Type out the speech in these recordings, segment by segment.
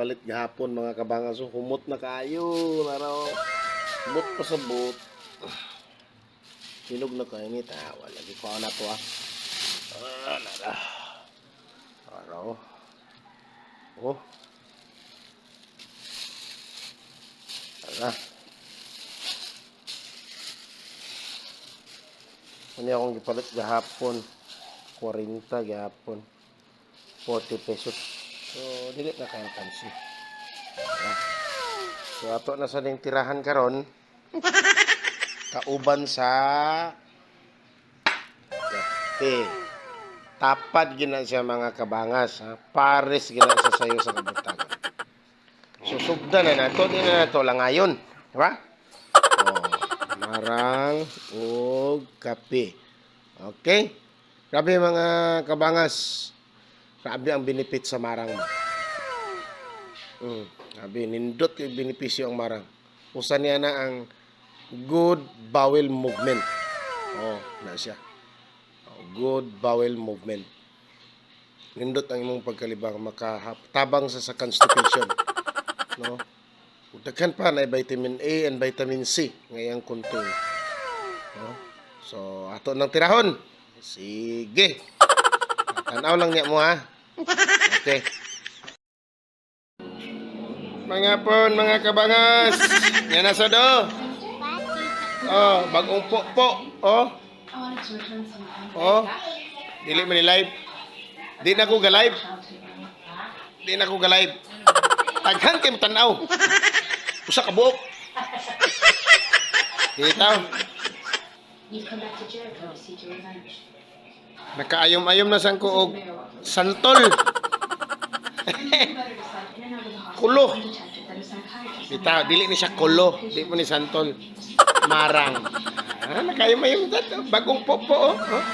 Gipalit gahapon, mga kabangas. So, humot na kayo. Naraw. Humot pa sa boot. Hinog na kayo ni tawa. Lagi ko na to ah. Ah, nara. Araw. Oh. Tara. Ano akong gipalit gahapon? 40 gahapon. 40 pesos. So, dili na kayo kansi. Ah. So, ato na sa ning tirahan karon. Kauban sa kape. Tapad gina siya, mga kabangas. Ha? Pares gina siya sayo sa kabuntagon. So, sugda na nato. Di na nato lang ngayon. Di ba? Oh, marang og kape. Okay? Grabe, mga kabangas. Grabe ang benefit sa marang. Grabe, nindot yung benepisyo ang marang. Usa niya na ang good bowel movement. Oh, na siya. Oh, good bowel movement. Nindot ang imong pagkalibang, makatabang sa constipation. No? Ug daghan pa na vitamin A and vitamin C nga iyang contain. No? So, ato nang tirahon. Sige. Tanaw lang niya mo ha. Okay. Mga pon, mga kabangas. Yan na sa do. Oh, bagong po-po. Oh. Oh. Dili man ni live. Di na ko ga-live. Di na ko ga-live. Taghan kay tanaw. Usa ka buok. Dito. You've come back to Jericho to seek your revenge. Nakaayom-ayom na sang ko og santol. Kulo. Bitaw, dili ni siya kulo, di mo ni santol. Marang. Ah, nakaayom-ayom ta. Bagong popo oh. Oh.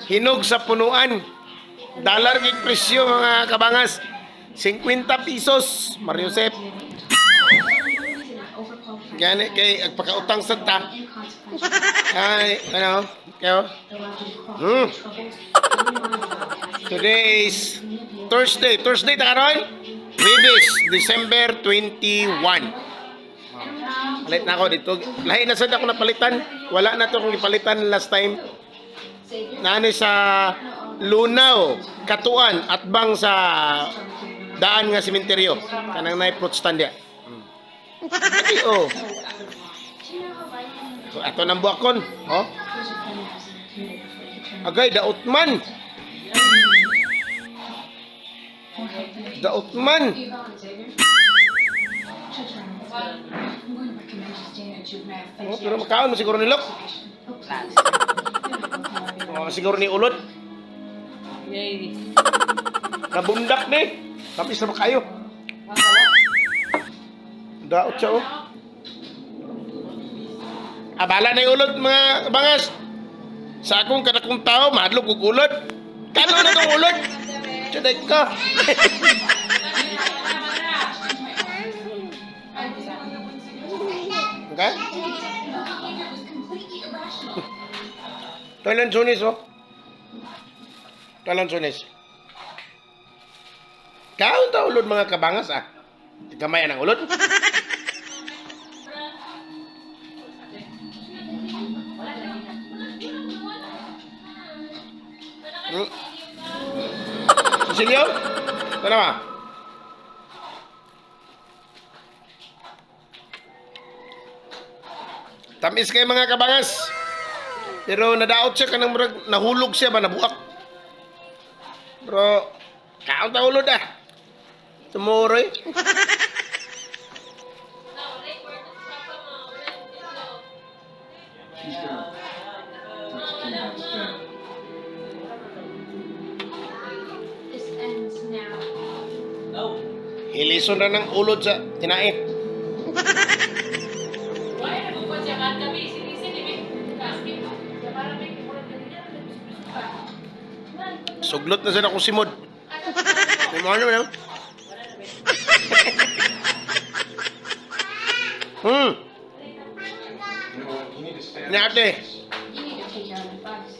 Hinog sa punuan. Dollar gig presyo, mga kabangas. 50 pesos, Mario Josep. Gani kay agpakautang sa ta. Ay, ano? Kayo? Today is Thursday. Thursday ta karon? Webes, December 21. Palit na ako dito. Lahi na sad ako napalitan. Wala na to akong gipalitan last time. Naano sa Lunao, Katuan, at bang sa daan nga sementeryo. Kanang naay fruit stand diya. Ay, oh. So, ato nang buakon. Oh. Agay, daot man. Daot man. Oh, pero makaon mo siguro ni Lok. Oh, siguro ni Ulod. Yay. Nabundak ni. Tapos na ba kayo? Daot siya oh. Abala na yung ulod, mga bangas. Sa akong kanakong tao, mahadlok og ulod. Kano na tong ulod? Tsaday ka. Okay? Thailand Sunis oh. Thailand Sunis. Kaon ta ulod, mga kabangas ah. Gamay ang ulod. Cecilio? Tara ba? Tamis kay, mga kabangas. Pero nadaot siya kanang murag nahulog siya ba, nabuak. Pero kaon ta ulod ah. Tomorrow eh. This ends now. Hilison na ng ulod sa tinae. Suglot na sila kung simod. May mga ano, ano? Ni ate. You need to take your own advice.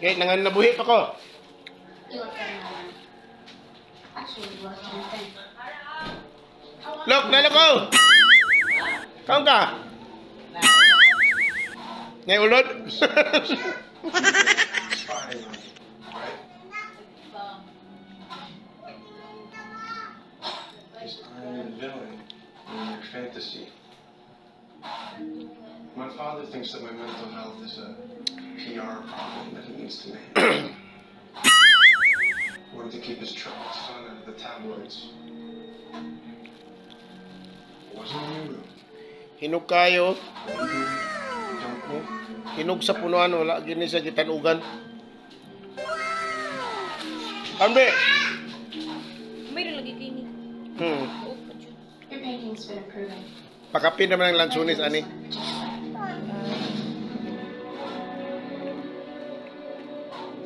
Kaya nangan nabuhi pa ko. You left that in my room. Actually, you left anything. Lok, nalok ko! Kaon ka? Ngay ulod? Spying on you, right? Because I'm the villain in your fantasy. My father thinks that my mental health is a PR problem that he needs to manage. Wanted to keep his troubled son out of the tabloids. I wasn't in your room. Hinog kayo. Don't move. Hinog sa punuan, wala gini sa gitanugan. Ambe! May lagi kay ni. Oh, pa dyan. Your painting's been improving. Pakapin naman ang lansunis, I ani. like this one in particular.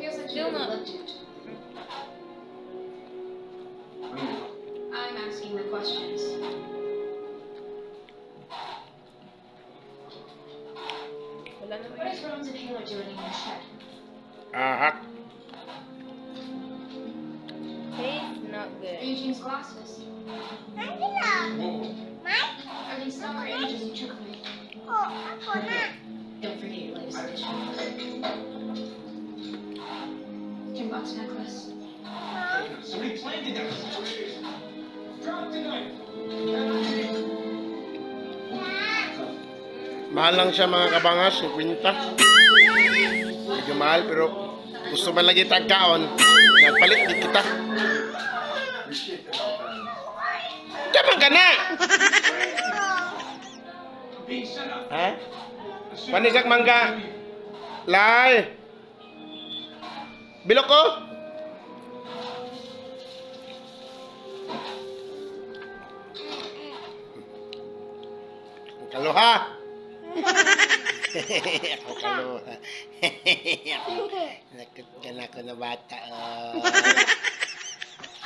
Feels like you Still really not- lived it. What do you I'm asking the questions. Wala naman. What is Rome's inhaler doing in your shed? Ahak. Taste not Are good. Eugene's glasses? Whoa. Are these stalker images you took of me? Don't forget your latest edition. Jimbox necklace. Somebody planted that. Drop the knife. Mahal lang siya mga kabangas, 50. Medyo mahal pero gusto man lagi tagkaon. Nagpalit di kita. Appreciate the help, Adam. Daman ka na! I'm being set up. Ha? Panisak mangga. Lay! Bilok ko! Ang Kaloha! Ako kaloha. Nakot ka na ako na bata. Oh.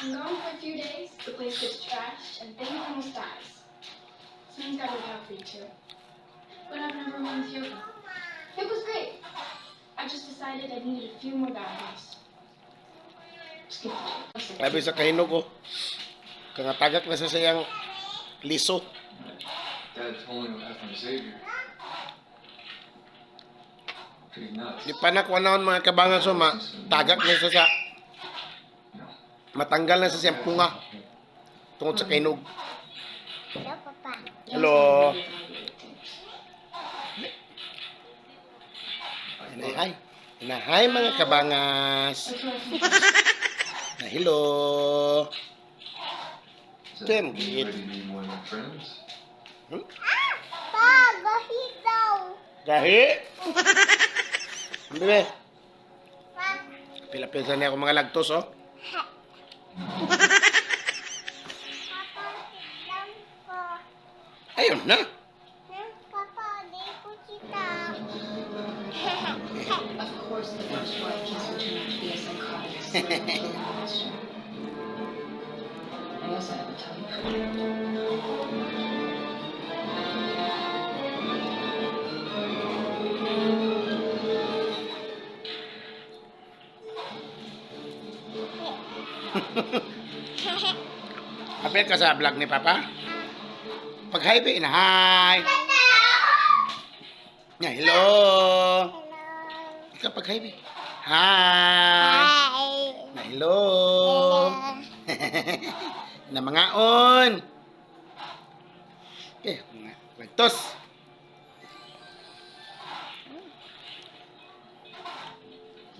I'm gone for a few days. The place gets trashed and thing almost dies. Someone's gotta look out for you two. What happened to everyone with Yoko? It was great. I just decided I needed a few more boundaries. Skip the two. Sabi sa kahinog ko, kangatagak na sa sayang liso. Dad's only after Xavier. Pretty nuts. Di pa nakuha mga kabangan suma, tagak na siya sa No. matanggal na sa siyang punga tungod sa kahinog. Hello. Inahay. Inahay mga kabangas. Na hello. Is that Damn mean good. ready to be more than friends? Gahi. Bebe. Pila-pila niya ako mga lagtos oh. Ayun na. Of course, the first wife cancer turned out to be a psychotic serial killing monster. I also have a type. Apil ka sa vlog ni Papa? Pag hi, be, na hi. Nya, hello. Ikaw pag hi, be. Hi. Na hello. Na mga on. Okay, mga lagtos.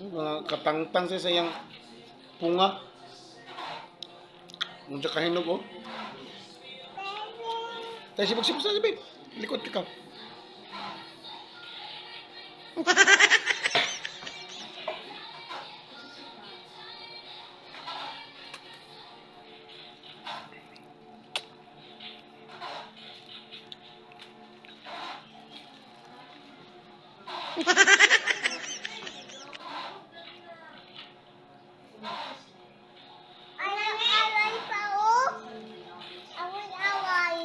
Mga katangtang sa sayang punga. Unsa kahinog oh. Tayo sibog-sibog sa sabi. Likod ka.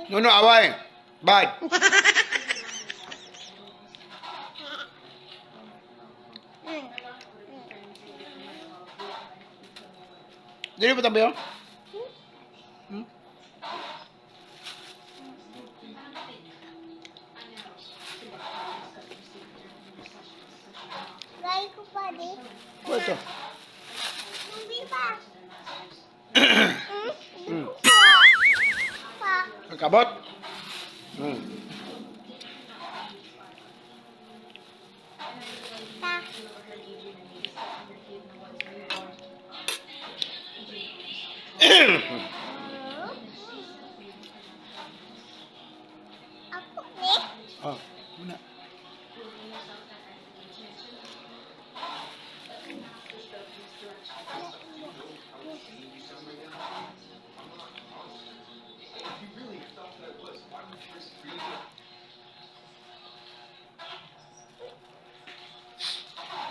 No, no, away. Bye. Dili ba tabi oh? to. Ang kabot. Oh, muna.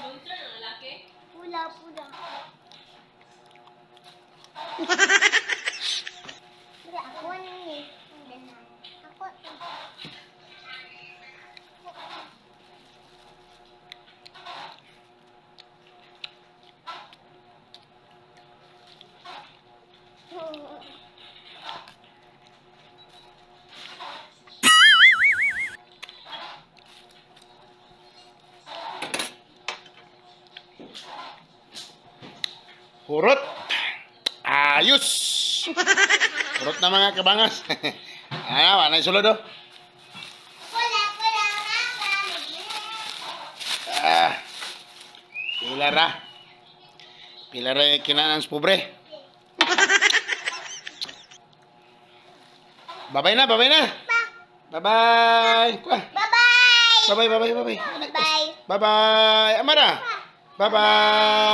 Bouncer ang lalaki? Pula, pula. Pula, ako ni. Ako. Hurot. Ayos. Hurot na, mga kabangas. Ano, wala sulod oh. Pula, pula, mama. Ah. Pila ra. Pila ra yung kinanan sa pobre. Babay na, babay na. Bye-bye. Kuha. Bye-bye. Bye-bye, bye-bye, bye-bye. Bye. Bye-bye. Amara. Bye-bye.